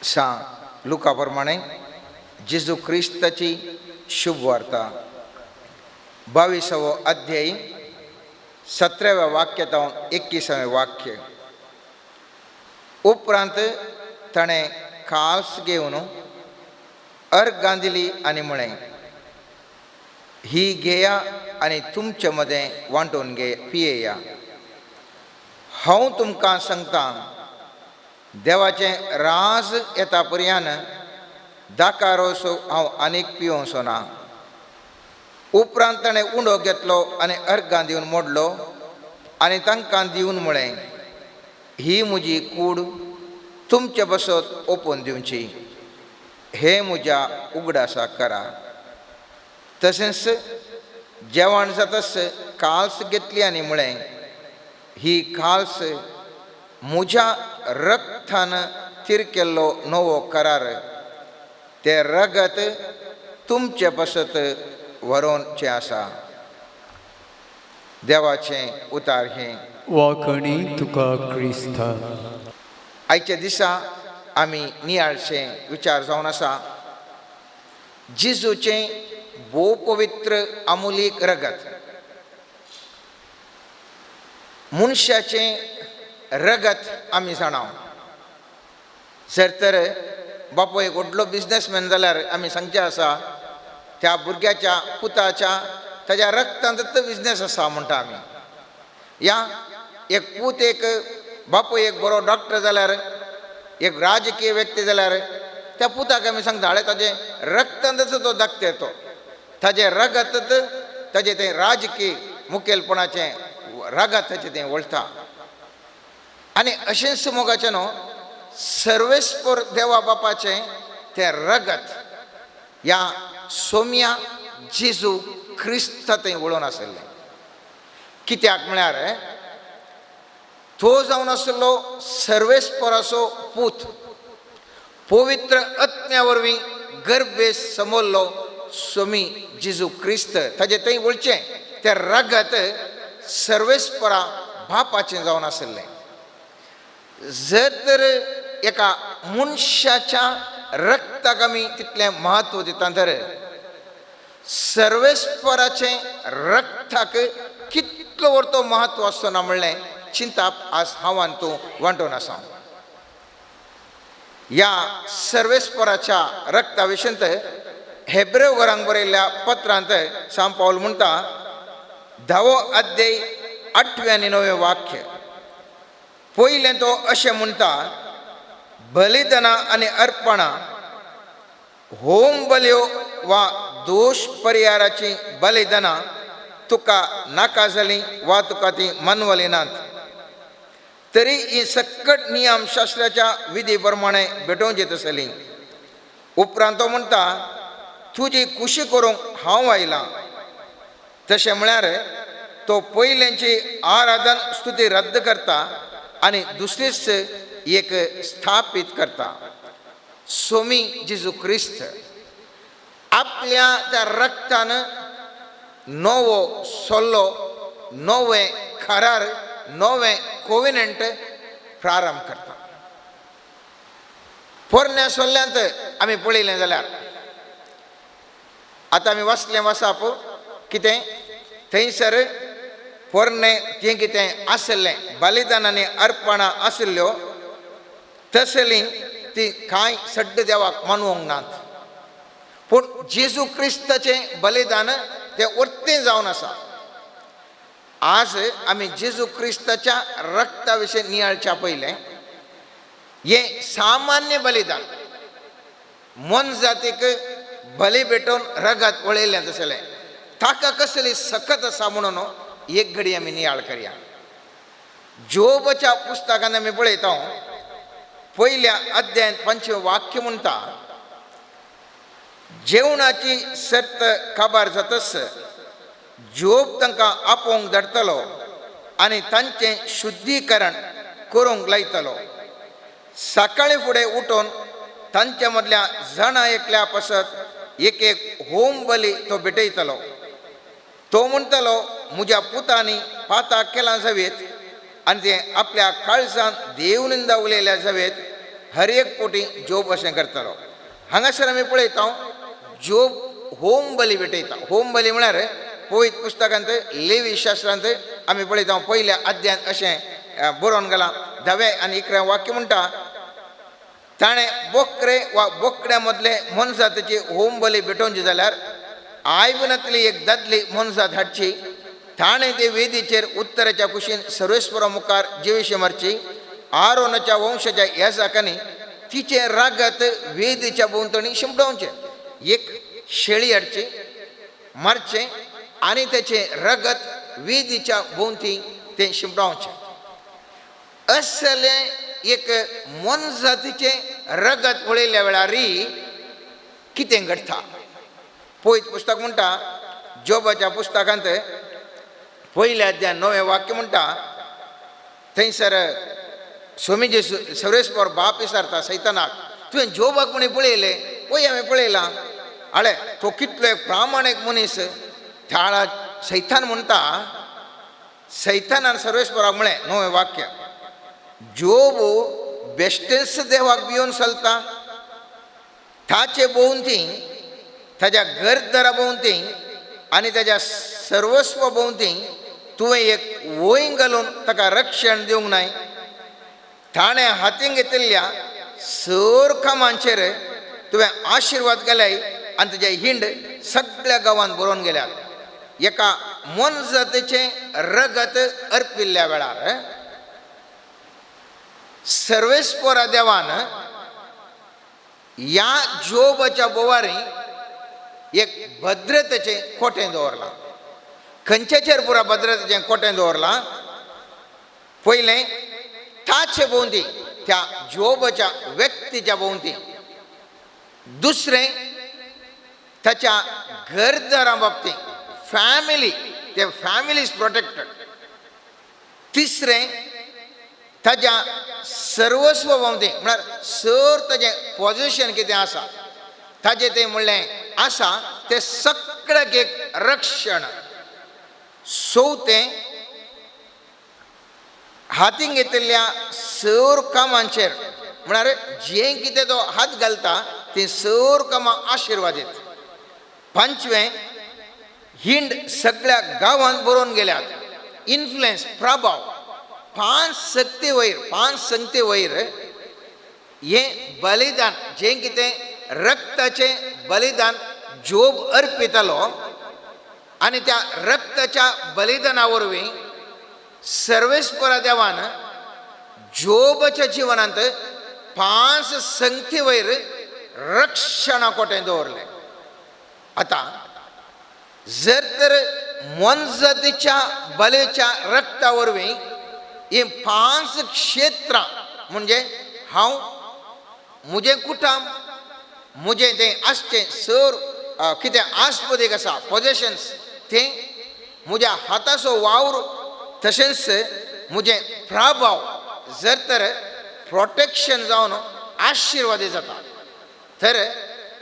सा लुका प्रमाणे जेजू क्रिस्ताची शुभ वार्ता 22वो अध्याय 17व्या वाक्य जावन 21वें वाक्य. उपरांत ताणें काल्स घेवन अर्गां दिली आनी म्हळें, ही घेया आनी तुमचे मदें वांटून घे पियेया. हांव तुमकां सांगता, देवाचें राज येता पर्यान दाकारोसो हांव आनीक पिवंचो ना. उपरांत ताणें उंडो घेतलो आनी अर्गां दिवन मोडलो आनी तांकां दिवन म्हळें, ही म्हजी कूड तुमचे बसत ओपून दिवची, हें म्हज्या उगडासा करा. तशेंच जेवण जातच काल्स घेतली आनी म्हळें, ही काल्स म्हज्या रक्तान थीर केल्लो नवो करार, तें रगत तुमचे पासत व्हरोवचें आसा. देवाचें उतार हें. वाखणी तुका क्रिस्ता. आयच्या दिसा आमी नियाळचे विचार जावन आसा जेजूचें भोव पवित्र अमुलीक रगत. मनशाचें रगत आमी जाणा, जर तर बापूय एक व्हडलो बिजनसमॅन जाल्यार आमी सांगचें आसा त्या भुरग्याच्या पुताच्या ताज्या रक्तांत बिजनेस आसा म्हणटा आमी. या एक पूत एक बापूय एक बरो डॉक्टर जाल्यार, एक राजकीय व्यक्ती जाल्यार त्या पुताक आमी सांगता, हाडे ताजें रक्तांतच तो दाखता तो ताजें रगत ताजें तें राजकीय मुखेलपणाचें रगत ताचें तें वळटा. आनी अशेंच मोगाचें न्हू सर्वेस्पर देवा बापाचें तें रगत ह्या सोम्या जेजू क्रिस्त थंय वळोवन आशिल्लें. कित्याक म्हळ्यार तो जावन आशिल्लो सर्वेस्पराचो पूत, पवित्र आत्म्या वरवीं गर्भे समोरलो सोमी जेजू क्रिस्त, ताजें थंय वळचें तें रगत सर्वेस्परा बापाचें जावन आशिल्लें. जर तर एका मनशाच्या रक्ताक आमी तितलें म्हत्व दिता तर सर्वेस्पराचें रक्ताक कितलो व्हडलो म्हत्व आसचो ना म्हणलें चिंताप आज हांव आनी तूं वांटून आसा. ह्या सर्वेस्पराच्या रक्ता विशींत हेब्रेव घरांक बरयल्ल्या पत्रांत सांत पावल म्हणटा, 10वो अध्याय 8वें आनी 9वें वाक्य. पयलें तो अशें म्हणटा, बलिदानां आनी अर्पणां, होम बल्यो वा दोश परिहाराचीं बलिदानां तुका नाका जालीं वा तुका तीं मनवली नात, तरी ही सकट नियमशास्त्राच्या विधी प्रमाणे भेटोवची तसली. उपरांत तो म्हणटा, तुजी खुशी करूंक हांव आयलां. तशें म्हळ्यार तो पयल्यांची आराधन स्तुती रद्द करता आनी दुसरीच एक स्थापीत करता. सोमी जेजू क्रिस्त आपल्या त्या रक्तान नवो सोल्लो, नवें करार, नवें कोविनंट प्रारंभ करता. पोरण्या सोल्ल्यांत आमी पळयलें जाल्यार आतां आमी वाचलें वासाप कितें थंयसर पोरणें जें कितें आशिल्लें बलिदान आनी अर्पणां आशिल्ल्यो तसलीं ती कांय सड्ड देवाक मानवंक नात, पूण जेजू क्रिस्ताचें बलिदान तें वर्तें जावन आसा. आज आमी जेजू क्रिस्ताच्या रक्ता विशीं नियाळच्या पयलें हें सामान्य बलिदान मोनजातीक बली भेटोवन रगत वळयलें तसलें ताका कसली सकत आसा म्हणून एक घडी आमी नियाळ करया. जोबाच्या पुस्तकान आमी पळयता पयल्या अध्यायांत 5वें वाक्य म्हणटा, जेवणाची सर्त काबार जातच जोब तांकां आपोवंक धाडटलो आनी तांचें शुद्धीकरण करूंक लायतलो. सकाळीं फुडें उठून तांच्या मदल्या जाणा एकल्या पासत एक एक होम बली तो भेटयतलो. तो म्हणटलो, म्हज्या पुतांनी पाताक केलां जावयेत आनी ते आपल्या काळजान देवनिंदा उलयल्या जावयेत, हर एक पोटी जोब अशें करतालो. हांगासर आमी पळयता जोब होम बली भेटयता. होम बली म्हळ्यार पवित्र पुस्तकांत लेवी शास्त्रांत आमी पळयता पयल्या अध्यायांत अशें बरोवन गेलां 10वें आनी 11वें वाक्य म्हणटा, ताणें बोकरे वा बोकड्या मदले मोनजातीची होम बली भेटोवची जाल्यार आयबनांतली एक दादली मोनजात हाडची, ताणें ते वेदीचेर उत्तरेच्या कुशीन सर्वेस्परा मुखार जिविशी मारची. आरोनाच्या वंशाच्या याजाकांनी तिचें रागत वेदीच्या भोंवतणी शिंपडावचें. एक शेळी हाडची, मारचें आनी तेचें रगत वेदीच्या भोंवती तें शिंपडावचें. असलें एक मोनजातीचें रगत पळयल्या वेळार कितें घडटा? पवित्र पुस्तक म्हणटा जोबाच्या पुस्तकांत पयल्या अध्याय 9वें वाक्य म्हणटा, थंयसर स्वामीजी सर्वेस्पर बाप विचारता सैतानाक, तुवें जोबाक म्हणी पळयलें? पळय हांवें पळयलां. आळे तो कितलो एक प्रामाणीक मनीस. त्या सैतान म्हणटा, सैतानान सर्वेस्पराक म्हळें 9वें वाक्य, जोब बेश्टेंच देवाक भियोवन चलता, ताचे भोंवती ताज्या घरदारा भोंवती आनी ताज्या सर्वस्व भोंवती तुवें एक वंय घालून ताका रक्षण दिवंक नाय. ताणें हातीन घेतिल्ल्या सर कामांचेर तुवें आशिर्वाद केल्याय आनी तुजे हिंड सगळ्या गांवांत बरोवन गेल्यात. एका मोनजातीचें रगत अर्पिल्ल्या वेळार सर्वेस्परा देवान ह्या जोबाच्या बोवारी एक भद्रतेचें कोटें दवरलां. खंयचेचेर पुरा भद्रतेचें कोटें दवरलां? पयलें ताचे भोंवती, त्या जोबाच्या व्यक्तीच्या भोंवती. दुसरें ताच्या घरदारां बाबतींत, फॅमिली, ते फॅमिली is protected. तिसरें ताज्या सर्वस्व भोंवती, म्हळ्यार सर ताजें पोजिशन कितें आसा, ताजें तें म्हणलें आसा तें सगळ्याक एक रक्षण. चवथें हातीन घेतिल्ल्या सर कामांचेर, म्हळ्यार जें कितें तो हात घालता तीं सर कामां आशिर्वादीत. पांचवें हिंड सगळ्या गांवांत बरोवन गेल्यात, इन्फ्लुएन्स, प्रभाव. 5 शक्ती वयर, 5 संगती वयर हें बलिदान जें कितें रक्ताचें बलिदान जोब अर्पितालो आनी त्या रक्ताच्या बलिदाना वरवीं सर्वेस्परा देवान जोबाच्या जिवनांत 5 संगती वयर रक्षणा कोटें दवरलें. आतां जर तर मोनजातीच्या बलेच्या रक्ता वरवीं ही 5 क्षेत्रां, म्हणजे हांव, म्हजें कुटुंब, म्हजें तें आसचें सर कितें आस्पदीक आसा पोजेशन्स, तें म्हज्या हाताचो वावर, तशेंच म्हजें प्रभाव जर तर प्रोटेक्शन जावन आशिर्वादी जाता, तर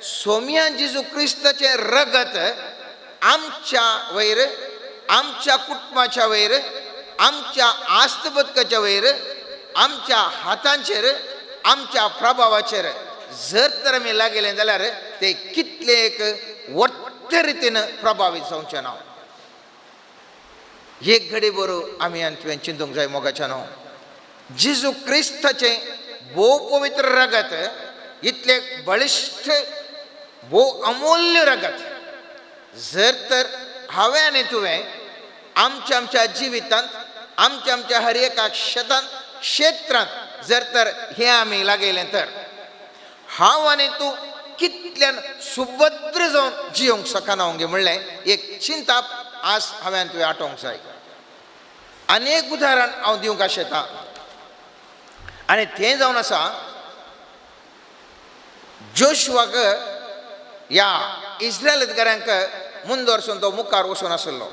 सोम्या जेजू क्रिस्ताचें रगत आमच्या वयर, आमच्या कुटुंबाच्या वयर, आमच्या आस्तबदकाच्या वयर, आमच्या हातांचेर, आमच्या प्रभावाचेर जर तर आमी लागेलें जाल्यार ते कितले एक वट्ट रितीन प्रभावीत जावचें ना. एक घडी बरो आमी आनी तुवें चिंतूंक जाय मोगाच्या न्हू, जेजू क्रिस्ताचें भोव पवित्र रगत, इतलें बळिश्ट भोव अमूल्य रगत जर तर हांवें आनी तुवें आमच्या आमच्या जिवितांत, आमच्या आमच्या हर एका शेतांत, क्षेत्रांत जर तर हें आमी लागयलें तर हांव आनी तूं कितल्यान सुभद्र जावन जियोंक शकना गे म्हणलें एक चिंताप आज हांवें तुवें आटोवंक जाय. आनी एक उदाहरण हांव दिवंक आशेतां आनी तें जावन आसा जोशुआक ह्या इस्रायलकारांक मुंदोरसून तो मुखार वचून आशिल्लो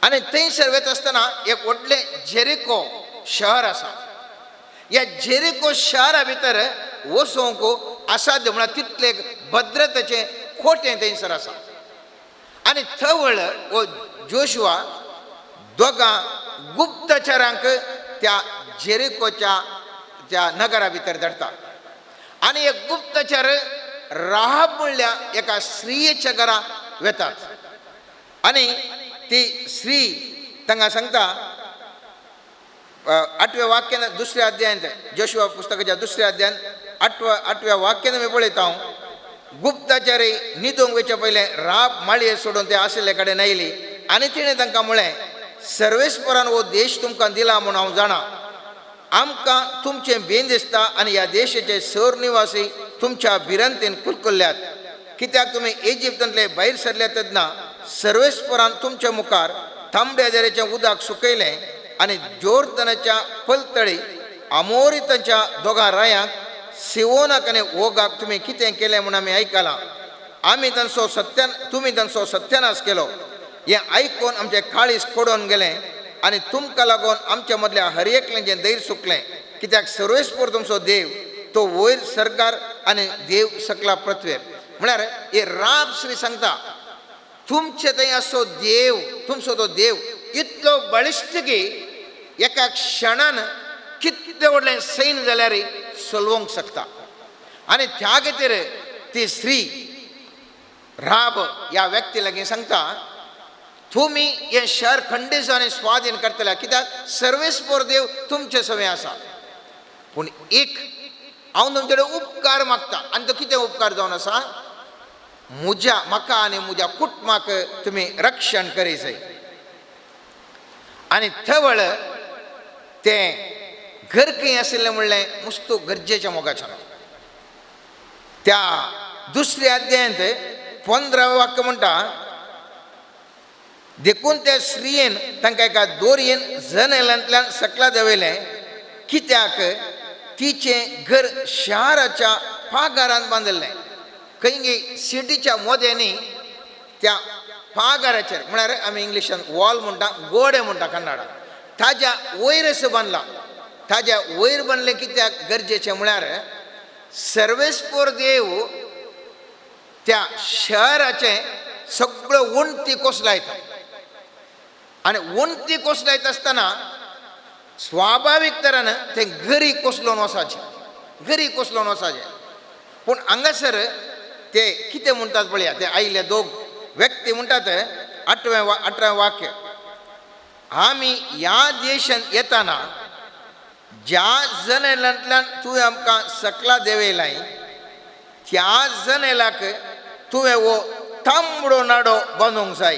आनी थंयसर वता आसतना एक व्हडलें जेरिको शहर आसा. ह्या जेरिको शहरा भितर वचूंक असाध्य म्हळ्यार तितलें भद्रतेचें कोटें थंयसर आसा. आनी थवळ हो जोशुआ दोगां गुप्तचरांक त्या जेरिकोच्या त्या नगरा भितर धाडटा आनी एक गुप्तचर राहाब म्हणल्या एका स्त्रियेच्या घरा वेतात आनी ती स्त्री तांकां सांगता, आठव्या वाक्यान दुसऱ्या अध्यायांत, जोशुआ पुस्तकाच्या दुसऱ्या अध्यायांत आठव्या वाक्यान आमी पळयता हांव, गुप्तचारी न्हिदूंक वयचे पयलें राब माळये सोडून ते आशिल्ले कडेन आयली आनी तिणें तांकां म्हळें, सर्वेस्परान हो देश तुमकां दिला म्हूण हांव जाणा, आमकां तुमचें बेन दिसता आनी ह्या देशाचे सर निवासी तुमच्या भिरांतेन कुलकुल्ल्यात, कित्याक तुमी इजिप्तांतले भायर सरले तेन्ना सर्वेस्परान तुमच्या मुखार तांबड्या दर्याचें उदक सुकयलें आनी जोर्दनाच्या पलतडी आमोरितांच्या दोगां रायांक सिवोनाक आनी ओगाक तुमी कितें केलें म्हूण आमी आयकलां, आमी तांचो सत्यान तुमी तांचो सत्यानाश केलो, हें आयकून आमचें काळीज कोडोवन गेलें आनी तुमकां लागून आमच्या मदल्या हर एकल्याचें धैर्य सुकलें, कित्याक सर्वेस्पर तुमचो देव तो वयर सरकार आनी देव सकला पृथ्वेर. म्हळ्यार हे राब श्री सांगता तुमचे थंय असो देव, तुमचो तो देव इतलो बळिश्ट की एका क्षणान कितलें व्हडलें सैन्य जाल्यार चलोवंक शकता. आनी त्या खातीर ती स्त्री राब ह्या व्यक्ती लागीं सांगता, तुमी हें शहर खंडीस आनी स्वाधीन करतले, कित्याक सर्वेस्पर देव तुमचे सवें आसा. पूण एक हांव तुमचे कडेन उपकार मागता, आनी तो कितें उपकार जावन आसा, म्हज्या म्हाका आनी म्हज्या कुटुंबाक तुमी रक्षण करी जाय. आनी थवळ तें घर खंय आशिल्लें म्हणलें मुस्तू गरजेच्या मोगाच्या. त्या दुसऱ्या अध्यायांत 15 वाक्य म्हणटा, देखून त्या स्त्रियेन तांकां एका दोरयेन जनेलांतल्यान सकला देंवयलें, कित्याक तिचें घर शाराच्या पागारान बांदिल्लें. खंय सिटीच्या मोद्यांनी त्या पागाराचेर, म्हळ्यार आमी इंग्लिशान वॉल म्हणटा, गोडे म्हणटा कन्नडा, ताज्या वयर बांदला. ताज्या वयर बांदलें कित्याक गरजेचें म्हळ्यार सर्वेस्पर देव त्या शहराचें सगळ्यो वण्टी कोसलायता आनी वण्टी कोसलायता आसतना स्वाभावीक तरान तें गरी कोसलोन वचाचें, गरी कोसलोन वचाचें. पूण हांगासर ते कितें म्हणटात पळया, ते आयिल्ले दोग व्यक्ती म्हणटात, 18वें वाक्य, आमी ह्या देशांत येताना ज्या जनेलांतल्यान तुवें आमकां सकला देंवयलाय त्या जनेलाक तुवें हो तांबडो नाडो बांदूंक जाय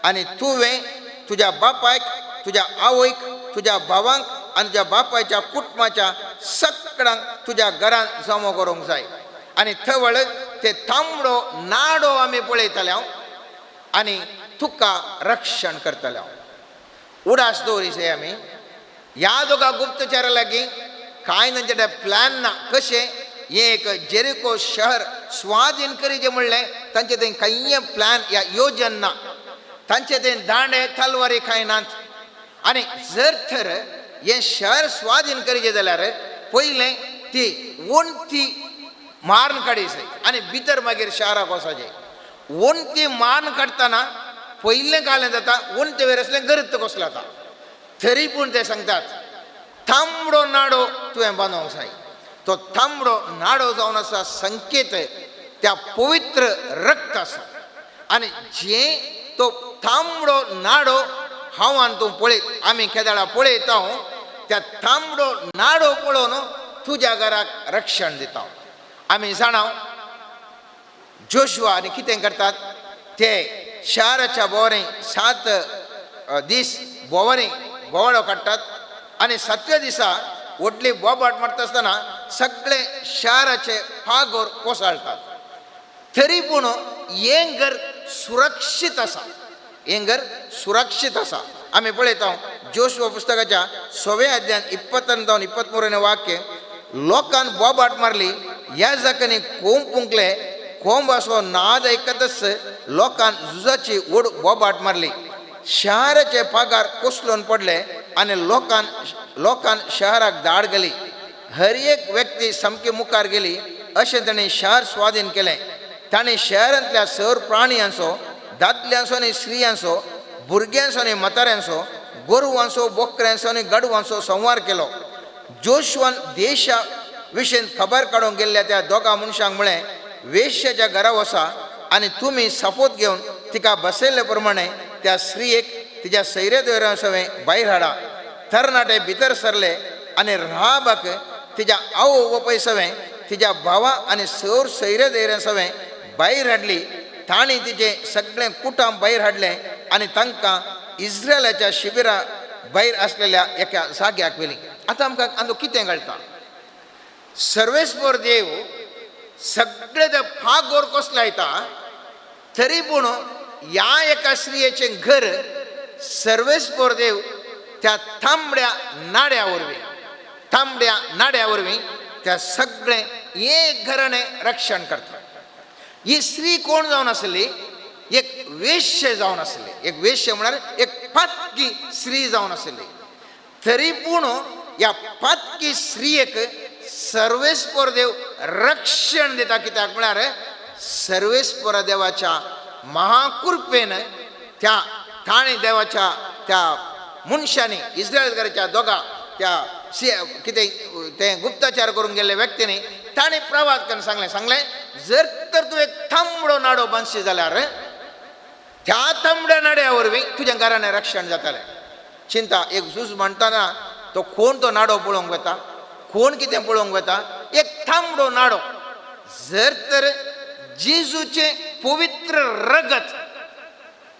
आनी तुवें तुज्या बापायक, तुज्या आवयक, तुज्या भावांक आनी तुज्या बापायच्या कुटुंबाच्या सगळ्यांक तुज्या घरांत जमो करूंक जाय. आनी थवळ ते तांबडो नाडो आमी पळयतले हांव आनी तुका रक्षण करतले हांव. उडास दवरी जाय आमी ह्या दोगा गुप्तचारा लागीं कांय तांचे प्लॅन ना, कशें हें एक जेरिको शहर स्वाधीन करीचें म्हणलें तांचे थंय कांय प्लॅन या योजन ना, तांचे थंय दांडे तलवारी कांय नात. आनी जर तर हें शहर स्वाधीन करीचें जाल्यार पयलें ती वण्टी मारून काडी जाय आनी भितर मागीर शहराक वचपाचें. वण्टी मारून काडटना पयलें कालें जाता, वण्टी वयर आसलें गरज कसलो जाता, तरी पूण ते सांगतात तांबडो नाडो तुवें बांदूंक जाय. तो तांबडो नाडो जावन आसा संकेत त्या पवित्र रक्त आसा आनी जे तो तांबडो नाडो हांव आनी तूं पळयत, आमी केदाळा पळयता त्या तांबडो नाडो पळोवन तुज्या घराक रक्षण दिता. आमी जाणा जोशुआ आनी कितें करतात, ते शाराच्या भोंवरे 7 दीस भोंवरे भोंवडो काडटात आनी 7व्या दिसा व्हडली बोबाट मारता आसतना सगळे शाराचे पागोर कोसळटात. तरी पूण हें घर सुरक्षीत आसा, हें घर सुरक्षीत आसा. आमी पळयता जोशुआ पुस्तकाच्या 6व्या अध्यायान 22 जावन 23 वाक्य, लोकान बोबाट मारली, ह्या जाकांनी कोंब पुंकले, कोंब असो नाद आयकतच लोकान झुजाची व्हड बोबाट मारली, शाराचे पागार कोसळून पडले आनी लोकान शहराक धाड गेली, हर एक व्यक्ती सामकी मुखार गेली. अशें ताणें शहर स्वाधीन केलें. ताणें शहरांतल्या सर प्राणयांचो, दादल्यांचो आनी स्त्रियांचो, भुरग्यांचो आनी म्हाताऱ्यांचो, गोरवांचो, बोकऱ्यांचो आनी गाडवांचो संवार केलो. जोशुआन देशा विशीं खबर काडूंक गेल्ल्या त्या दोगां मनशांक म्हळें, वेश्याच्या घरा वसा आनी तुमी सपोत घेवन तिका बसयल्ले प्रमाणे त्या स्त्रियेक तिच्या सैरे दोयऱ्या सवें भायर हाडा. तरणाटे भितर सरले आनी राहाबाक तिच्या आवय बापाय सवें, तिच्या भावा आनी सर सैरे दोयऱ्या सवें भायर हाडली. तांणी तिचें सगळें कुटुंब भायर हाडलें आनी तांकां इस्रायलाच्या शिबिरा भायर आसलेल्या एका जाग्याक व्हेली. आतां आमकां अंदू कितें कळटा, सर्वेस्पर देव सगळे ते फागोर कसलायता तरी पूण ह्या एका स्त्रियेचें घर सर्वेस्पर देव त्या तांबड्या नाड्या वरवीं, तांबड्या नाड्या वरवीं त्या सगळें एक घराणें रक्षण करता. ही स्त्री कोण जावन आसली? एक वेश्य जावन आसली. एक वेश्य म्हळ्यार एक पातकी स्त्री जावन आसली. तरी पूण ह्या पातकी स्त्रियेक सर्वेस्पर देव रक्षण दिता. कित्याक म्हळ्यार सर्वेस्पर देवाच्या महाकृपेन त्या ताणें देवाच्या त्या मनशांनी इस्रायलकाराच्या दोगां त्या कितें तें गुप्तचार करूंक गेल्ले व्यक्तींनी ताणें प्रवाद करून सांगलें, सांगलें जर तर तूं एक तांबडो नाडो बांदशी जाल्यार त्या तांबड्या नाड्या वरवीं तुज्या घराणें रक्षण जातालें. चिंता एक झूज म्हणटना तो कोण तो नाडो पळोवंक वता, कोण कितें पळोवंक वता, एक तांबडो नाडो. जर तर जेजूचें पवित्र रगत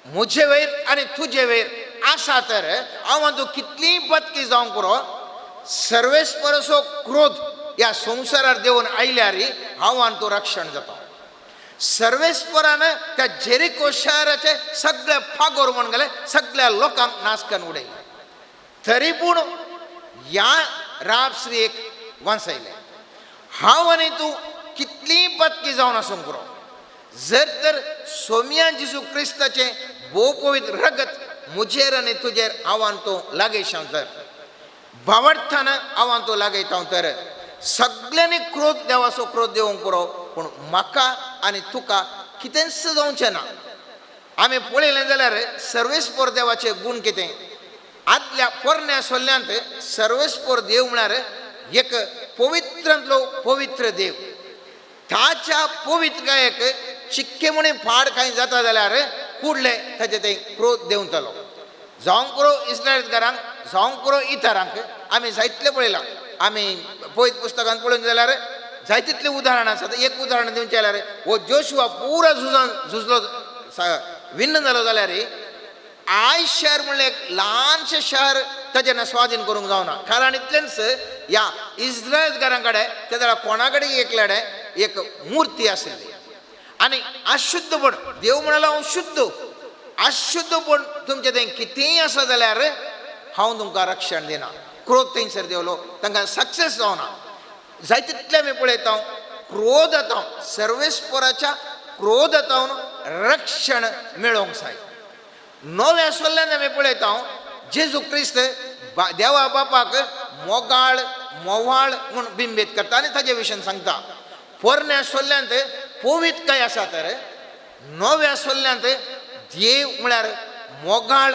म्हजे वयर आनी तुजे वयर आसा तर हांव तूं कितलीय पतकी जावंक पुरो, सर्वेस्पराचो क्रोध ह्या संवसारार देंवन आयल्यार हांव आनी तूं रक्षण जाता. सर्वेस्परान त्या जेरिको शहराचे सगळे फागोर म्हण गेले, सगळ्या लोकांक नाश करून उडयले. तरी पूण ह्या राब स्त्रियेक वांचयलें. हांव आनी तूं कितलीय पतकी जावन आसूंक पुरो, जर तर सोम्या जेजू क्रिस्ताचें भोव पवित्र रगत म्हजेर आनी तुजेर हांव आनी तूं लागयशां तर, भावार्थान हांव आनी तूं लागयता तर सगल्यांनी क्रोध देवाचो क्रोध देवंक पुरो, पूण म्हाका आनी तुका कितेंच जावचें ना. आमी पळयलें जाल्यार सर्वेस्पर देवाचे गूण कितें, आदल्या पोरण्या सोल्ल्यांत सर्वेस्पर देव म्हळ्यार एक पवित्रांतलो पवित्र देव. ताच्या पवित्रकायेक चिक्के म्हणी फाड कांय जाता जाल्यार कुडले ताचे ते क्रोध देंवतलो. जावंक पुरो इस्रायलकारांक, जावंक पुरो इतरांक. आमी जायतलें पळयलां, आमी पवित्र पुस्तकांत पळोवन जाल्यार जाय तितलीं उदाहरणां आसात. एक उदाहरण दिवचें जाल्यार हो जोशुआ पुरा झुजान झुजलो, विन्न जालो जाल्यार I शहर म्हणलें एक ल्हानशें शहर ताजें स्वाधीन करूंक जावना. कारण इतलेंच ह्या इस्रायलकारां कडेन ते जाल्यार कोणा कडेन एकल्या कडेन एक मुर्ती आशिल्ली आनी अशुद्धपण, देव म्हणालो हांव शुद्ध, अशुद्धपण तुमचें तें कितेंय आसा जाल्यार हांव तुमकां रक्षण दिना. क्रोध थंयसर देवलो, तांकां सक्सेस जावना. जाय तितलें आमी पळयता क्रोधांत, सर्वेस्पराच्या क्रोधांत रक्षण मेळोवंक जाय. नव्या सोल्ल्यान आमी पळयता जेजू क्रिस्त देवा बापाक मोगाळ मोवाळ म्हूण बिंबीत करता आनी ताजे विशीं सांगता. पोरण्या सोल्ल्यांत पवित्र काय आसा तर नव्या सोल्ल्यांत देव म्हळ्यार मोगाळ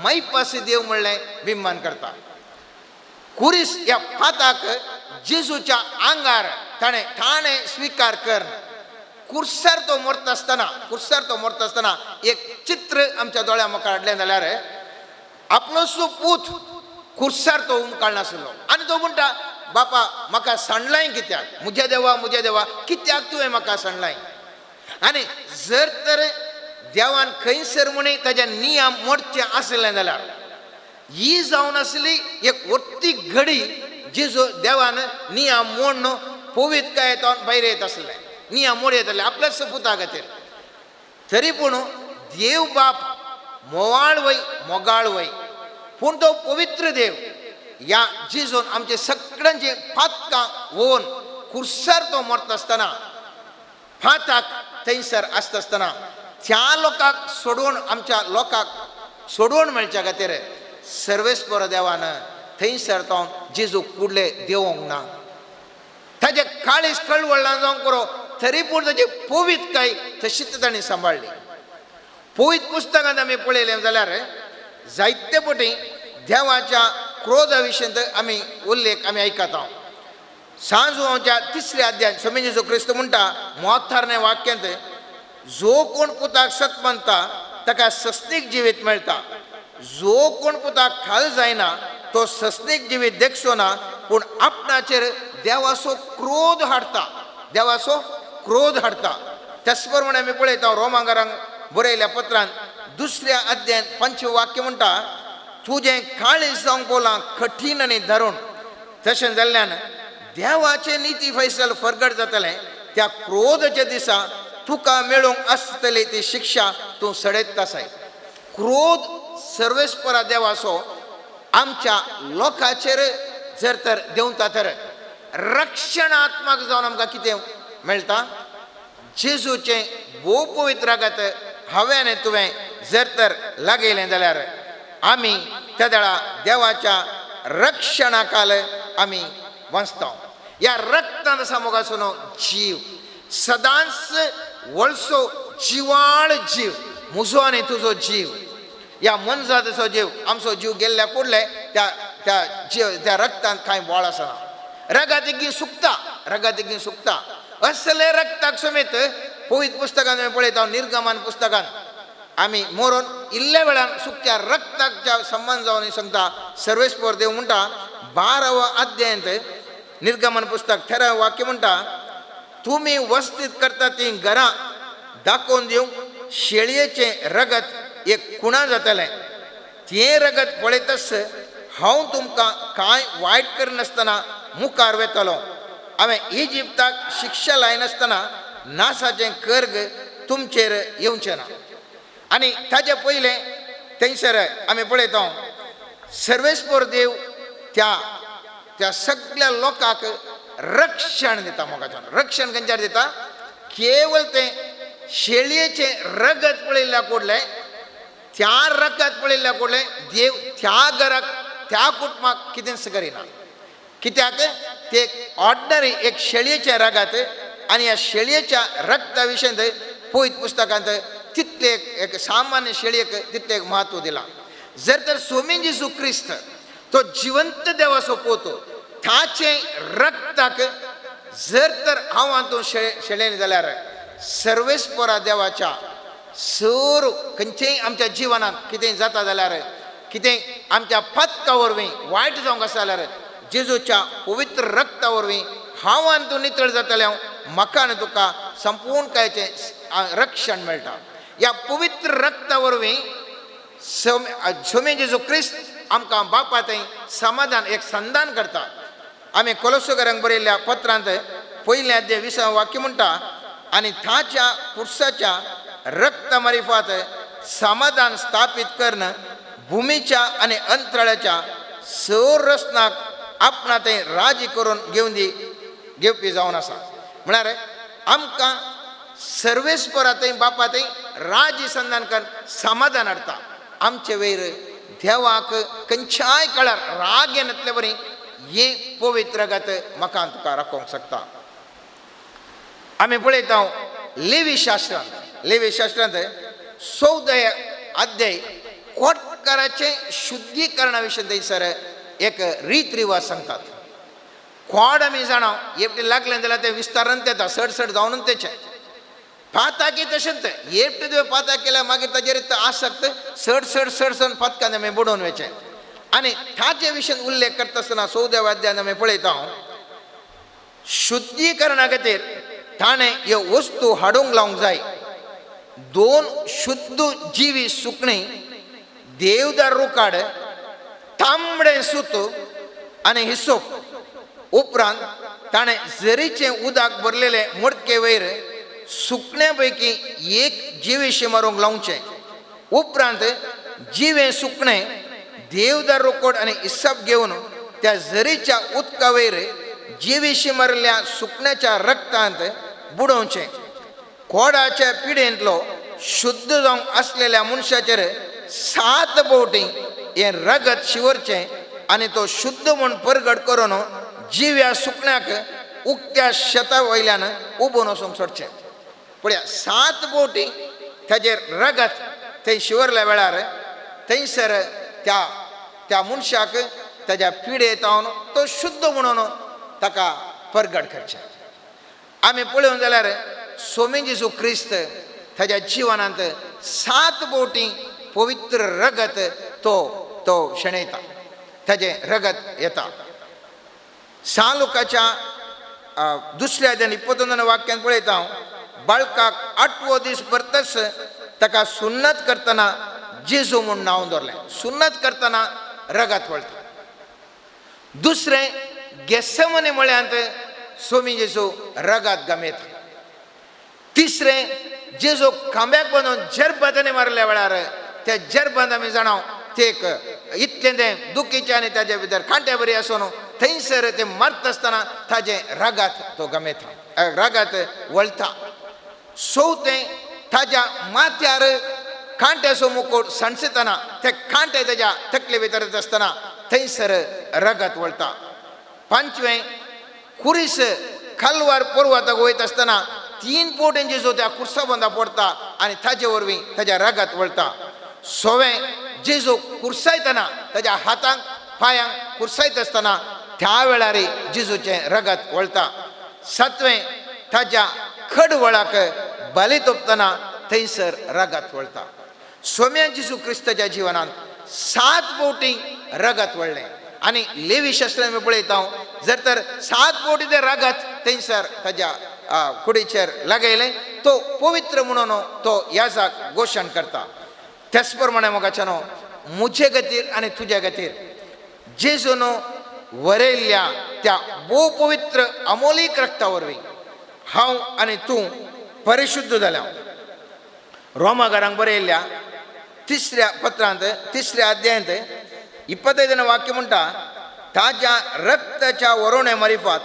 मैपासी देव म्हणलें बिंबन करता. कुरीस ह्या फाताक जेजूच्या आंगार ताणें ताणें स्विकार कर. कुर्सार तो मरता आसतना, कुर्सार तो मरता आसतना एक चित्र आमच्या दोळ्या मुखार हाडलें जाल्यार आपलो पूत कुर्सार तो उमकाळनासलो आनी तो म्हणटा, बापा म्हाका सांडलाय कित्याक, म्हज्या देवा म्हज्या देवा कित्याक तुवें म्हाका सांडलाय. आनी जर तर देवान खंयसर म्हणी ताजे नियम मोडचे आसले जाल्यार ही जावन आसली एक वर्ती घडी जेजू देवान नियम मोडून पवित्र काय तो भायर येत आसलें, नियम मोड येतले आपल्याच पुता खातीर. तरी पूण देव बाप मोवाळ वय मोगाळ वय, पूण तो पवित्र देव ह्या जेजून आमचे सगळ्यांची पातकां वोवन कुर्सार तो मरता आसतना फाताक थंयसर आसता आसतना त्या लोकांक सोडोवन, आमच्या लोकांक सोडोवन मेळच्या खातीर सर्वेस्पर देवान थंयसर तो जेजू कुडले देवोंक ना. ताजे काळीज कळवळ्ळां जावंक पुरो, तरी पूण ताजी पवित्रकाय तशीच ताणें सांबाळ्ळी. पवित्र पुस्तकांत आमी पळयलें जाल्यार जायते पटी देवाच्या क्रोधा विशयंत आमी उल्लेख आमी आयकता. सांजवाच्या तिसऱ्या अध्याय स्वामी जेजू क्रिस्त म्हणटा मोथारणे वाक्यांत, जो कोण पुताक सत मानता ताका सस्नीक जिवीत मेळटा, जो कोण पुताक खाल जायना तो सस्नीक जिवीत देखचो ना, पूण आपणाचेर देवाचो क्रोध हाडटा, देवाचो क्रोध हाडटा. त्याच प्रमाणे आमी पळयता रोमांगारांक बरयल्या पत्रान दुसऱ्या अध्यायान पंचवें वाक्य म्हणटा, तुजें काळीज जावंक पावलां कठीण आनी धरून, तशें जाल्ल्यान देवाचें निती फैसल फरगट जातलें, त्या क्रोधाच्या दिसा तुका मेळूंक आसतली ती शिक्षा तूं सडयत आसाय. क्रोध सर्वेस्परा देवाचो आमच्या लोकांचेर जर तर देंवता तर रक्षणात्मक जावन आमकां कितें मेळटा? जेजूचें भोव पवित्र रगत हांवें आनी तुवें जर तर लागयलें जाल्यार आमी त्या वेळा देवाच्या रक्षणाकाल आमी वाचता. ह्या रक्तान आसा मोगासो जीव, सदांच वळसो जिवाळ जीव, म्हजो आनी तुजो जीव, ह्या मनजातीचो जीव, आमचो जीव गेल्ल्या कुडले त्या त्या जीव त्या रक्तान कांय वळ आसना, रगात एगी सुकता, रगात एगी सुकता. असले रक्ताक समेत पवित्र पुस्तकान आमी पळयता, निर्गमन पुस्तकान आमी मरोन इल्ल्या वेळान सुकत्या रक्ताच्या संबंद जावन सांगता. सर्वेस्पर देव म्हणटा 12व्या अध्यायांत निर्गमन पुस्तक 13 वाक्य म्हणटा, तुमी वस्तीत करता ती घरां दाखोवन दिवंक शेळयेचें रगत एक कुणा जातलें, तें रगत पळयतच हांव तुमकां कांय वायट करिनासतना मुखार वेतलो, हांवें इजिप्ताक शिक्षा लायनासतना नासाचें कर्ग तुमचेर येवचें ना. आनी ताजे पयलें थंयसर आमी पळयता सर्वेस्पर देव त्या त्या सगळ्या लोकांक रक्षण दिता. मोगाच्यान रक्षण खंयच्यार दिता? केवळ तें शेळयेचें रगत पळयल्ल्या कुडलें, त्या रगत पळयल्ल्या कुडलें देव त्या घराक त्या कुटुंबाक कितेंच करिना. कित्याक? ते एक ऑर्डनरी एक शेळयेचें रगत आनी ह्या शेळयेच्या रक्ता विशयंत पवित्र पुस्तकांत तितलें एक सामान्य शेळयेक तितलें एक म्हत्व दिलां. जर तर स्वामी जेजू क्रिस्त तो जिवंत देवाचो पोतो, ताचें रक्ताक जर तर हांव हातूंत शेळें जाल्यार सर्वेस्परा देवाच्या सर खंयचेय आमच्या जिवनांत कितें जाता जाल्यार, कितें आमच्या पातका वरवीं वायट जावंक आसा जाल्यार जेजूच्या पवित्र रक्ता वरवीं हांव आनी तूं नितळ जातलें, हांव म्हाका आनी तुका संपूर्ण कायचें रक्षण मेळटा. ह्या पवित्र रक्ता वरवीं स्वामी जेजू क्रिस्त आमकां बापा थंय समाधान एक संधान करता. आमी कोलोसोकरांक बरयल्ल्या पत्रांत पयल्या अध्याय 20 वाक्य म्हणटा, आनी ताच्या पुरसाच्या रक्ता मारिफात समाधान स्थापीत करून भुमीच्या आनी अंतराळाच्या संरचनाक आपणा थंय राजी करून घेवन दी घेवपी जावन आसा. म्हळ्यार आमकां सर्वेस्परा थंय बापा थंय राजी संधान करून समाधान हाडटा. आमचे वयर देवाक खंयच्याय काळार राग येनातले बरी हें पवित्र रगत म्हाका तुका राखोवंक शकता. आमी पळयता लेवी शास्त्रांत, लेवी शास्त्रांत 14 अध्याय कोटकाराचें शुद्धीकरणा विशय थंयसर एक रीत रिवाज सांगतात. कोड आमी जाणा एकटें लागलें जाल्यार तें विस्तारान येता, सड सड जावन तेचें पाताकी तशेंच एकटें तुवें पाताक केल्यार मागीर ताजेर आसक्त सड सड सड सड पातकान आमी बुडोवन वचें. आनी ताचे विशयन उल्लेख करता आसतना 14व्या अध्यायान आमी पळयता शुद्धीकरणा खातीर ताणें ह्यो वस्तू हाडूंक लावंक जाय. 2 शुद्ध जिवी सुकणीं, देवदार रुखाड, तांबडें सूत आनी हिसोप. उपरांत ताणें झरीचें उदक भरलेलें मडके वयर सुकण्या पैकी एक जिवेशी मारूंक लावचें. उपरांत जिवें सुकणें देवदार रोकोड आनी इसप घेवन त्या झरीच्या उदका वयर जिवेशी मारिल्ल्या सुकण्याच्या रक्तांत बुडोवचें. कोडाच्या पिडेंतलो शुद्ध जावंक आसलेल्या मनशाचेर 7 बोवटी हें रगत शिवरचें आनी तो शुद्ध म्हूण परगट करून जिव्या सुकण्याक उक्त्या शेता वयल्यान उबोवन वचूंक सोडचें. पळया 7 बोटी ताजेर रगत थंय शिवरल्या वेळार थंयसर त्या त्या मनशाक ताज्या पिडेत हांव तो शुद्ध म्हणून ताका परगट करचें. आमी पळोवंक जाल्यार सोमी जेजू क्रिस्त ताज्या जिवनांत 7 बोटी पवित्र रगत तो तो शेणयता, ताजें रगत येता. सालुकाच्या दुसऱ्या आनी 22 वाक्यान पळयता हांव, बाळकाक 8वो दीस भरतच ताका सुन्नत करतना जेजू म्हूण नांव दवरलें. सुन्नत करतना रगत वळटा. दुसरें गेसमनी म्हळ्यांत सोमी जेजू रगत गमेता. तिसरें जेजू खांब्याक बांदून जरबांदांनी मारल्या वेळार त्या जरबांद आमी जाणा ते एक इतलें तें दुखीचें आनी ताजे भितर कांट्या बरी आसून थंयसर ते मारता आसतना ताजें रगत तो गमेता, रगत वळटा. चवथें ताज्या माथ्यार कांट्याचो मुकोट सांडसतना ते कांटे ताज्या तकले भितर आसतना थंयसर रगत वळटा. पांचवें कुरीस खालवार पर्वताक वयता आसतना 3 पोटेंची जो त्या कुर्सा बंदा पडटा आनी ताजे वरवीं ताज्या रगत वळटा. सवें जेजू कुर्सायतना ताज्या हातांक पांयांक कुर्सायत आसतना त्या वेळार जेजूचें रगत वळटा. सातवें ताज्या खडवळाक बली तोपतना थंयसर रगत वळटा. सोम्या जेजू क्रिस्ताच्या जिवनांत 7 बोटी रगत वळ्ळें. आनी लेवी शास्त्रान आमी पळयता हांव, जर तर 7 बोटी तें रगत थंयसर ताज्या कुडीचेर लागयलें तो पवित्र म्हणून तो याजाक घोशण करता. त्याच प्रमाणे मोगाच्यानो म्हजे खातीर आनी तुज्या खातीर जेजून वरयल्ल्या त्या भोव पवित्र अमोलीक रक्ता वरवीं हांव आनी तूं परिशुद्ध जाल्या. रोमागारांक बरयल्ल्या 3ऱ्या पत्रांत 3ऱ्या अध्यायांत 25 वाक्य म्हणटा, ताज्या रक्ताच्या वरोणे मारिफात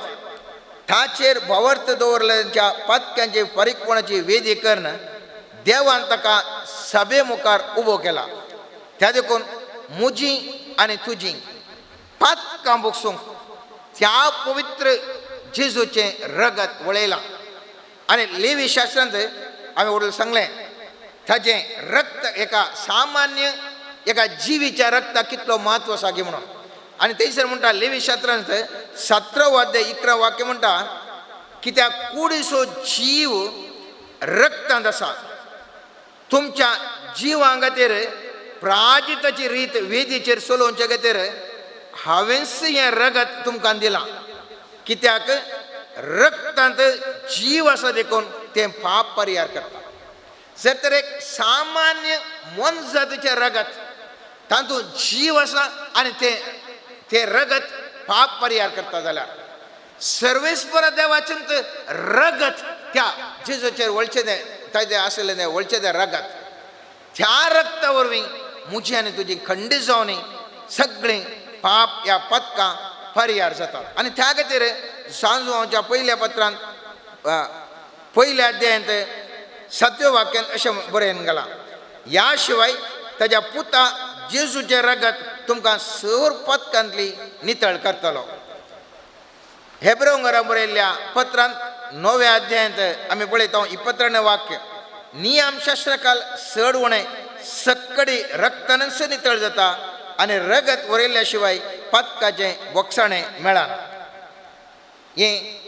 ताचेर भावार्थ दवरल्यांच्या पातक्यांचे फारीकपणाची वेदी करून देवान ताका सभे मुखार उबो केला. त्या देखून म्हजी आनी तुजी पातकां भोगसूंक त्या पवित्र जेजूचें रगत वळयलां. आनी लेवी शास्त्रांत हांवें वडील सांगलें ताजें रक्त एका सामान्य एका जिवीच्या रक्ताक कितलो म्हत्व आसा की म्हणून. आनी थंयसर म्हणटा लेवी शास्त्रांत 17 अध्याय 11 वाक्य म्हणटा, कित्याक कुडीचो जीव रक्तांत आसा, तुमच्या जिवां खातीर प्राजिताची रीत वेदीचेर चलोवचे खातीर हांवेंच हें रगत तुमकां दिलां. कित्याक रक्तांत जीव आसा देखून तें पाप परिहार करता. जर तर एक सामान्य मोनजातीचें रगत तातूंत जीव आसा आनी तें तें रगत पाप परिहार करता जाल्यार सर्वेस्पर देवाचें रगत त्या जेजूचेर वळचें तें ताजें आसलें तें वळचें तें रगत त्या रक्ता वरवीं म्हजी आनी तुजी खंडीत जावन सगळीं पाप ह्या पदकां परिहार जातात. आनी त्या खातीर सांजवाच्या पयल्या पत्रांत पयल्या अध्यायांत 7व्या वाक्यान अशें बरयन घालां, ह्या शिवाय ताज्या पुता जेजूचें रगत तुमकां सर पदकांतली नितळ करतलो. हेब्रेव बरयल्ल्या पत्रांत 9व्या अध्यायांत आमी पळयता 22 वाक्य, नियम शास्त्रकाल चड उणें सक्कडी रक्तानच नितळ जाता आनी रगत वरयल्ल्या शिवाय पातकाचें बोगसाणें मेळना. हें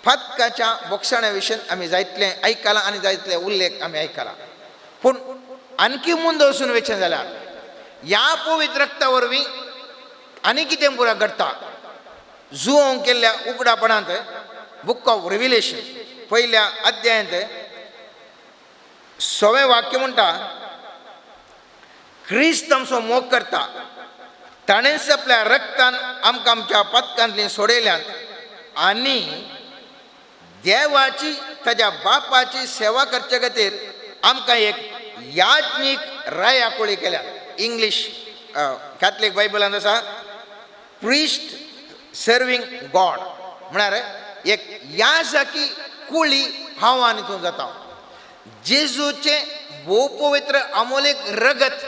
पातकाच्या बोगसाण्या विशयन आमी जायतलें आयकलां आनी जायतले उल्लेख आमी आयकला. पूण आणखी मुंद वचून वचें जाल्यार ह्या पवित्र रक्ता वरवीं आनी कितें पुरा घडटा. जुवोंक केल्ल्या उगडापणांत बुक ऑफ रिविलेशन 1ल्या अध्यायांत 6वें वाक्य म्हणटा, क्रिस्त आमचो मोग करता, ताणेंच आपल्या रक्तान आमकां आमच्या पातकांतली सोडयल्यात आनी देवाची ताज्या बापाची सेवा करचे खातीर आमकां एक याज्ञीक रायाकुळी केल्या. इंग्लीश कॅथलीक बायबलांत आसा प्रिस्ट सर्वींग गॉड, म्हळ्यार एक याजकी कुळी हांव आनी तूं जाता. जेजूचें भोव पवित्र अमोलीक रगत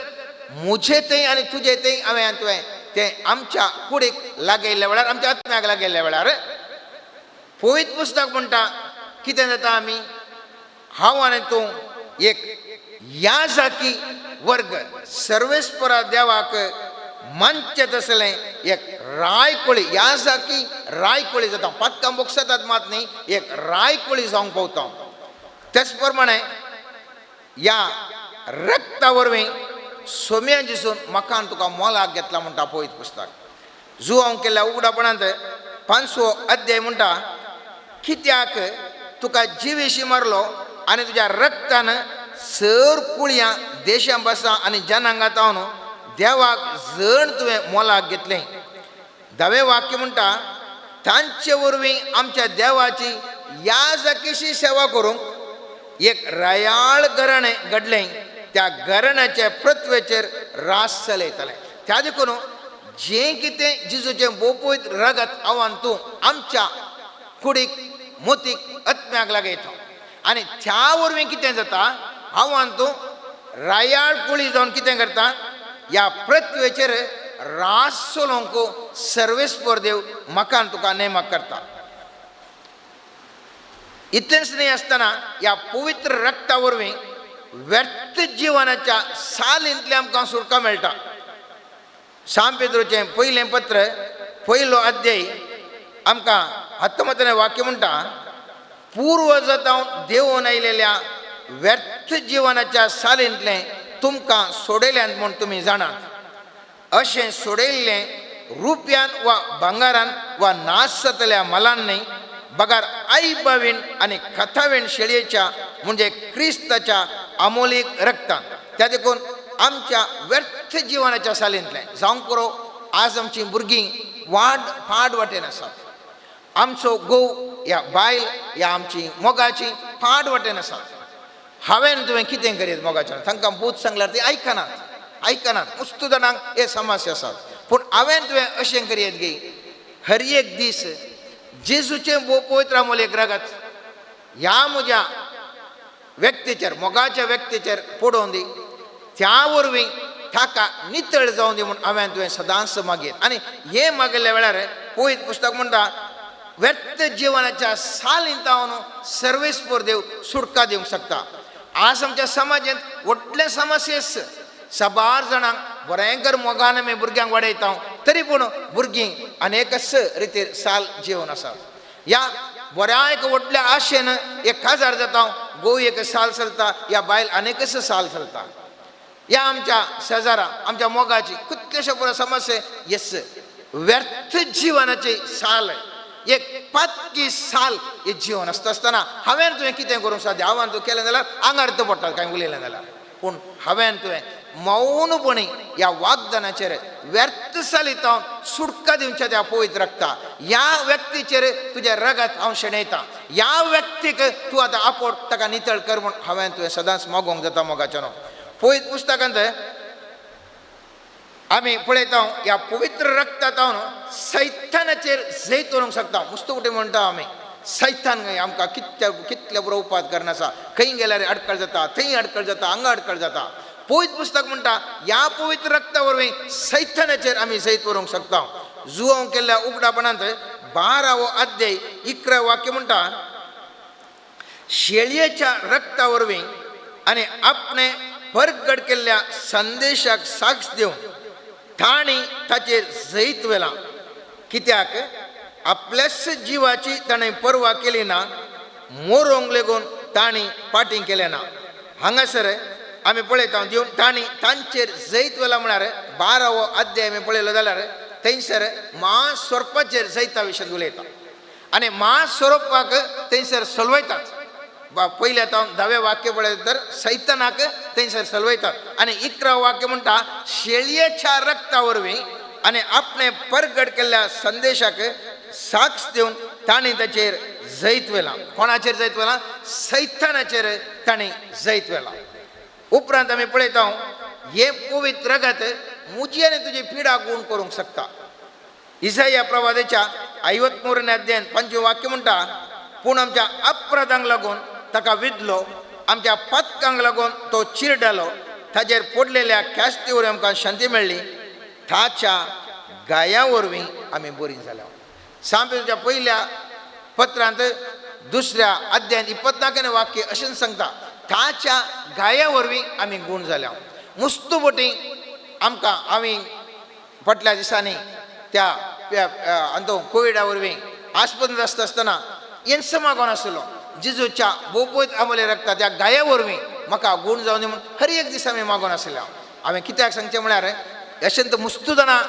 म्हजे थंय आनी तुजे थंय हांवें आनी तुवें तें आमच्या कुडीक लागयल्ल्या वेळार, आमच्या आत्म्याक लागयल्ल्या वेळार पवित्र पुस्तक म्हणटा कितें जाता, आमी हांव आनी तूं एक याजकी वर्ग सर्वेस्परा देवाक मानचें तसलें एक रायकोळी ह्या सारकी रायकोळी जाता. पातकां बोगसतात मात न्ही, एक रायकोळी जावंक पावता. तेच प्रमाणे ह्या रक्ता वरवीं सोम्या जिसून म्हाका तुका मोलाक घेतला म्हणटा पवित्र पुस्तक. जुवांव केल्ल्या उगडापणांत 5वो अध्याय म्हणटा, कित्याक तुका जिवेशी मारलो आनी तुज्या रक्तान सर कुळयां देशां भासां आनी जनांगां जावन देवाक जण तुवें मोलाक घेतलें. 10वें वाक्य म्हणटा, तांचे वरवीं आमच्या देवाची याजकीशी सेवा करूंक एक रयाळ घराणें घडलें, त्या घराण्याचे पृथ्वेचेर रास चलयतालें. त्या देखून जें कितें जेजूचें बोपयत रगत आव्हान तूं आमच्या कुडीक मोतीक आत्म्याक लागयता आनी त्या वरवीं कितें जाता, आव्हान तूं रायाळ कुळी जावन कितें करता, ह्या पृथ्वेचेर रास चलोवंक सर्वेस्पर देव म्हाका तुका नेमक करता. इतलेंच न्हय आसतना ह्या पवित्र रक्ता वरवीं व्यर्थ जिवनाच्या सालींतलें आमकां सुटका मेळटा. सांत पेद्रोचें पयलें पत्र 1 अध्याय आमकां 19 वाक्य म्हणटा, पूर्वजांव देवून आयलेल्या व्यर्थ जिवनाच्या सालींतलें तुमकां सोडयल्यान म्हूण तुमी जाणात. अशें सोडयल्लें रुपयान वा भांगारान वा नाश जातल्या मालान न्हय, बगार आई बावीण आनी कथावीण शेळयेच्या म्हणजे क्रिस्ताच्या अमोलीक रक्तान. त्या देखून आमच्या व्यर्थ जिवनाच्या सालींतलें जावंक पुरो. आज आमची भुरगीं वाट फाट वाटेन आसात, आमचो घोव या बायल या आमची मोगाची फाट वाटेन आसात. हांवें तुवें कितें करीत मोगाच्या, तांकां भूत सांगल्यार ती आयकनात, आयकनात. मुस्तू जाणांक हे समस्या आसात. पूण हांवें तुवें अशें करयत गी, हर एक दीस जेजूचें पवित्र अमोल एक रगत ह्या म्हज्या व्यक्तीचेर मोगाच्या व्यक्तीचेर पडोवन दी, त्या वरवीं ताका नितळ जावन दी म्हूण हांवें तुवें सदांच मागीर. आनी हें मागिल्ल्या वेळार पवित्र पुस्तक म्हणटा, व्यर्थ जिवनाच्या सालींत हांव सर्वेस्पर देव सुटका दिवंक शकता. आज आमच्या समाजांत व्हडले समस्या, साबार जाणांक भयंकर मोगान आमी भुरग्यांक वाडयता, तरी पूण भुरगीं अनेकच रितीर साल जिवन आसा. ह्या बऱ्या एक व्हडल्या आशेन एक काजार जाता, गोव एक साल चलता, ह्या बायल अनेकच साल चलता. ह्या आमच्या शेजारा आमच्या मोगाची कितलेशे पुरो समस्या येस व्यर्थ जिवनाची साल, एक पातकी साल हे जिवन आसता आसतना हांवें तुवें कितें करूंक साध्य. हांवें तूं केलें जाल्यार आंगार तो पडटा कांय उलयलें जाल्यार, पूण हांवें तुवें मौनपणी ह्या वागदानाचेर व्यर्थ सालीत हांव सुटका दिवच्या त्या पवित्र रक्ता ह्या व्यक्तीचेर तुजें रगत हांव शेणयता, ह्या व्यक्तीक तूं आतां आपोड ताका नितळ कर म्हूण हांवें तुवें सदांच मागोवंक जाता मोगाच्यानो. पवित्र पुस्तकांत आमी पळयता ह्या पवित्र रक्तात हांव सैतानाचेर जैत व्हरूंक शकता. मुस्तू कुठे म्हणटा आमी सैतान आमकां कितल्या कितले बरो उपाद करना आसा, खंय गेल्यार अडकळ जाता, थंय अडकळ जाता, हांगा अडकळ जाता. पवित्र पुस्तक म्हणटा ह्या पवित्र रक्ता वरवीं सैतानाचेर आमी जैत व्हरूंक शकता. जुवांव केल्ल्या उगडापणांत 12वो अध्याय 11 वाक्य म्हणटा, शेळयेच्या रक्ता वरवीं आनी आपणे परगट केल्ल्या संदेशाक साक्ष दिवन तांणी ताचेर जैत व्हेलां. कित्याक आपल्याच जिवाची ताणें पर्वा केली ना, मोरोंक लेगून तांणी पाटीं केलें ना. हांगासर आमी पळयता दिवन तांणी तांचेर जैत व्हेलां म्हळ्यार 12वो अध्याय आमी पळयलो जाल्यार थंयसर म्हासोरपाचेर जैता विशय उलयता आनी म्हासोरपाक थंयसर सलवयतात. पयल्या तावन 10वें वाक्य पळयता तर सैतानाक थंयसर सलवयतात आनी 11 वाक्य म्हणटा, शेळयेच्या रक्ता वरवीं आनी आपणे परगट केल्ल्या संदेशाक साक्ष दिवन तांणी ताचेर जैत व्हेलां. कोणाचेर जैत व्हेलां? सैतानाचेर तांणी जैत व्हेलां. उपरांत आमी पळयता हें पवित्र रगत म्हजी आनी तुजी पिडा गूण करूंक शकता. इसाया प्रवादाच्या 53 अध्यायान 5 वाक्य म्हणटा, पूण आमच्या अपराधांक लागून ताका विदलो, आमच्या पातकांक लागून तो चिरडालो, ताचेर पडलेल्या ख्यास्ती वरवीं आमकां शांती मेळ्ळी, ताच्या गाया वरवीं आमी बरीं जाल्या. सांपेच्या पयल्या पत्रांत 2 अध्यायान 24 वाक्य अशें सांगता, ताच्या गाया वरवीं आमी गूण जाल्या. मुस्तू बोटी आमकां आमी फाटल्या दिसांनी त्या अंतो कोविडा वरवीं आस्पत्रेंत आसता आसतना हेंच मागोन आसलो, जेजूच्या भोव आमले रक्ता त्या गाये वरवीं म्हाका गूण जावन म्हूण हर एक दीस आमी मागोन आसले. हांवें कित्याक सांगचें म्हळ्यार यशंत मुस्तू जाणां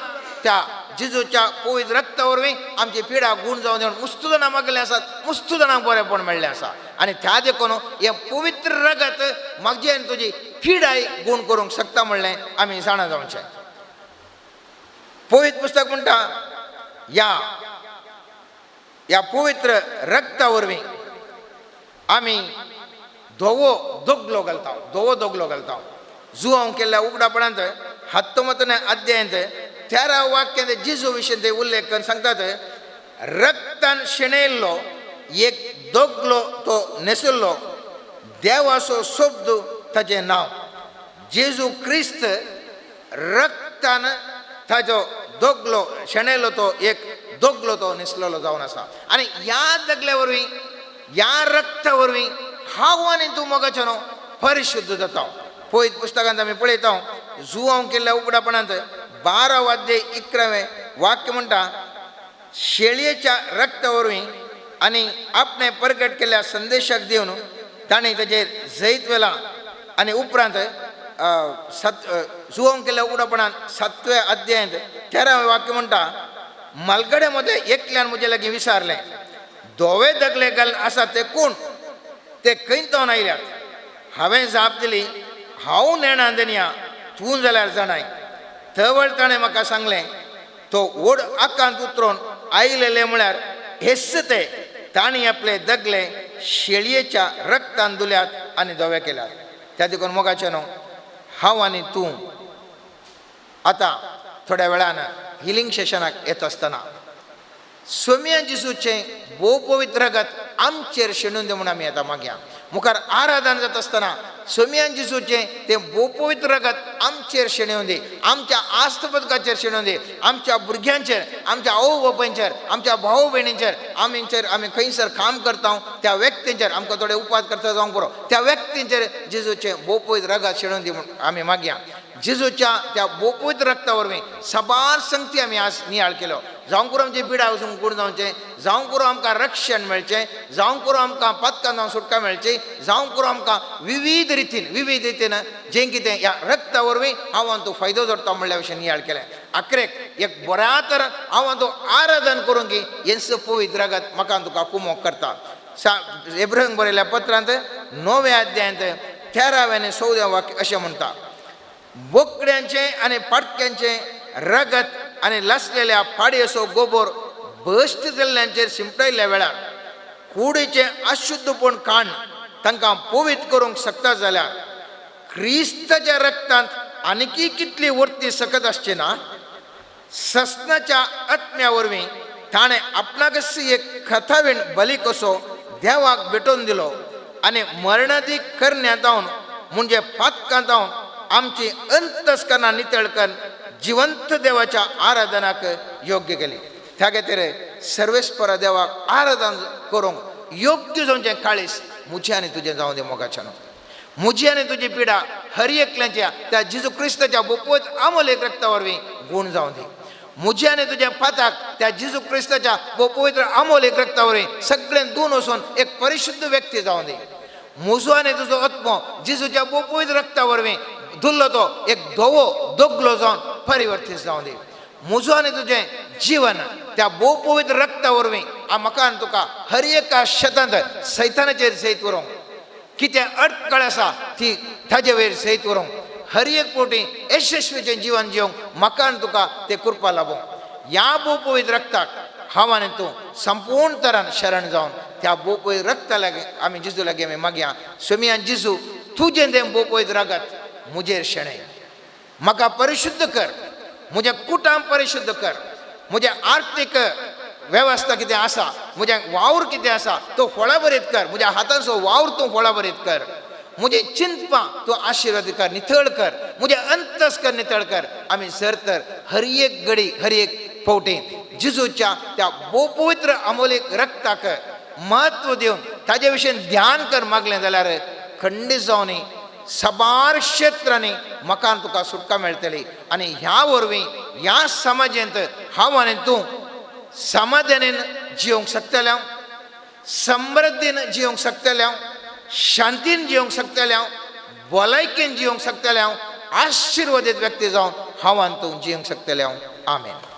त्या जेजूच्या पवित्र रक्ता वरवीं आमची पिडा गूण जावन म्हूण मुस्तू जाणां मागले आसात, मुस्तू जाणांक बरेंपण मेळ्ळें आसा. आनी त्या देखून हें पवित्र रगत म्हाजी आनी तुजी पिडाय गूण करूंक शकता म्हणलें आमी जाणा जावचें. पवित्र पुस्तक म्हणटा ह्या ह्या पवित्र रक्ता वरवीं आमी धवो दोगलो घालता, धवो दोगलो घालता. जुवांव केल्ल्या उगडापणांत 19 अध्यायांत 13 वाक्यांत जेजू विशीं ते उल्लेख करून सांगतात, रक्तान शेणयल्लो एक दोगलो तो न्हेसल्लो, देवाचो शब्द ताचें नांव. जेजू क्रिस्त रक्तान ताजो दोगलो शेणयलो, तो एक दोगलो तो न्हेसलेलो जावन आसा. आनी ह्या दगल्या वरवीं, ह्या रक्ता वरवीं हांव आनी तूं मोगाचो न्हू परिशुद्ध जाता. पवित्र पुस्तकांत आमी पळयता जुवांव केल्ल्या उगडापणांत 12 अध्याय 11 वाक्य म्हणटा, शेळयेच्या रक्ता वरवीं आनी आपणें परगट केल्ल्या संदेशाक दिवन ताणें ताचेर जैत व्हेलां. आनी उपरांत जुवांव केल्ल्या उगडापणांत 7व्या अध्यायांत 13 वाक्य म्हणटा, मालगडे मदें एकल्यान म्हजे लागीं विचारलें, धवे दगले घालून आसा ते कोण, ते खंय जावन आयल्यात? हांवें जाप दिली, हांव नेणा दनया, तूं जाल्यार जाणाय. तवळ ताणें म्हाका सांगलें, तो व्हड आकांत उतरून आयलेले म्हळ्यार हेच ते, तांणी आपले दगले शेळयेच्या रक्तान धुल्यात आनी धवे केल्यात. त्या देखून मोगाचें न्हू हांव आनी तूं आतां थोड्या वेळान हिलींग सेशनाक येता आसतना सोम्या जेजूचें भोव पवित्र रगत आमचेर शेणून दी म्हूण आमी आतां मागया. मुखार आराधन जाता आसतना सोम्या जेजूचें तें भोव पवित्र रगत आमचेर शेणोवन दी, आमच्या आस्तपदकाचेर शेणोवन दी, आमच्या भुरग्यांचेर, आमच्या आवय बापायचेर, आमच्या भाव भयणींचेर, आमीचेर, आमी खंयसर काम करता त्या व्यक्तींचेर, आमकां थोडे उपाद करता जावंक पुरो, त्या व्यक्तींचेर जेजूचें भोव पवित्र रगत शेणोवन दी म्हूण आमी मागया. जेजूच्या त्या भोव पवित्र रक्ता वरवीं साबार संगती आमी आज नियाळ केल्यो. जावंक पुरो आमची पिडा वचून गूण जावचें, जावंक पुरो आमकां रक्षण मेळचें, जावंक पुरो आमकां पातकां जावन सुटका मेळची, जावंक पुरो आमकां विविध रितीन विविध रितीन जें कितें ह्या रक्ता वरवीं हांव तूं फायदो जोडटा म्हणल्या विशीं नियाळ केलें. आखरेक एक बऱ्या तर हांव तूं आराधन करूंक की हेंच पवित्र रगत म्हाका तुका कुमोक करता. एब्राहिम बरयल्या पत्रांत 9व्या अध्यायांत 13व्या आनी 14व्या वाक्य अशें म्हणटा, बोकड्यांचें आनी पाटक्यांचें रगत आनी लासलेल्या पाडयेचो गोबोर भश्ट जाल्ल्यांचेर शिंपडायल्ल्या वेळार कुडीचें अशुद्धपण काण तांकां पवित्र करूंक शकता जाल्यार क्रिस्ताच्या रक्तांत आनीकी कितली वर्ती सकत आसची ना? ससनाच्या आत्म्या वरवीं ताणें आपणाकच एक कथावीण बली कसो देवाक भेटोवन दिलो आनी मरणादी करण्यांत जावन म्हणजे पातकांत जावन आमची अंतस्करणां नितळ करून जिवंत देवाच्या आराधनाक योग्य केली. त्या खातीर सर्वेस्परा देवाक आराधन करूंक योग्य जावचें काळीस म्हजें आनी तुजें जावं दी मोगाच्यान. म्हजी आनी तुजी पिडा हर एकल्याच्या त्या जेजू क्रिस्ताच्या बोपत आमोल एक रक्ता वरवीं गूण जावं दी. म्हजी आनी तुज्या पाताक त्या जेजू क्रिस्ताच्या पवित्र आमोल एक रक्ता वरवीं सगळें दोन वचून एक परिशुद्ध व्यक्ती जावं दी. म्हजो आनी तुजो आत्मो जेजूच्या पवित्र रक्ता वरवीं धुल्लो तो एक धवो दोगलो जावन परिवर्तीत जावं दी. म्हजो आनी तुजें जीवन त्या भोव पवित्र रक्ता वरवीं म्हाका आनी तुका हर एका शेतांत सैतानाचेर जैत व्हरूंक, कितें अडकळ आसा ती ताजे वयर जैत व्हरूंक, हर एक फावटी यशस्वीचें जीवन जिवंक म्हाका आनी तुका तें कृपा लाबूंक. ह्या भोव पवित्र रक्ताक हांव आनी तूं संपूर्ण तरान शरण जावन त्या भोव पवित्र रक्ता लागीं आमी जेजू लागीं आमी मागया, सोमिया जेजू तुजें तें भोव पवित्र रगत म्हजेर शेणय, म्हाका परिशुद्ध कर, म्हजें कुटाम परिशुद्ध कर, म्हजें आर्थीक वेवस्था कितें आसा, म्हजें वावर कितें आसा तो फळाभरीत कर, म्हज्या हातांचो वावर तूं फळाभरीत कर, म्हजें चिंतपां तूं आशिर्वाद कर, नितळ कर, म्हजें अंतस कर, नितळ कर. आमी सर तर हर एक घडी हर एक फावटी जेजूच्या त्या भोव पवित्र अमोलीक रक्ताक म्हत्व दिवन ताजे विशीं ध्यान कर मागलें जाल्यार खंडीत जावनी साबार क्षेत्रांनी म्हाका तुका सुटका मेळटली. आनी ह्या वरवीं ह्या समाजेंत हांव आनी तूं समाधानेन जिवंक शकतले हांव, समृद्धीन जिवंक शकतले हांव, शांतीन जिवंक शकतले हांव, भलायकेन जिवंक शकतले हांव, आशिर्वादीत व्यक्ती जावन हांव आनी तूं जिवंक शकतले हांव. आमेन.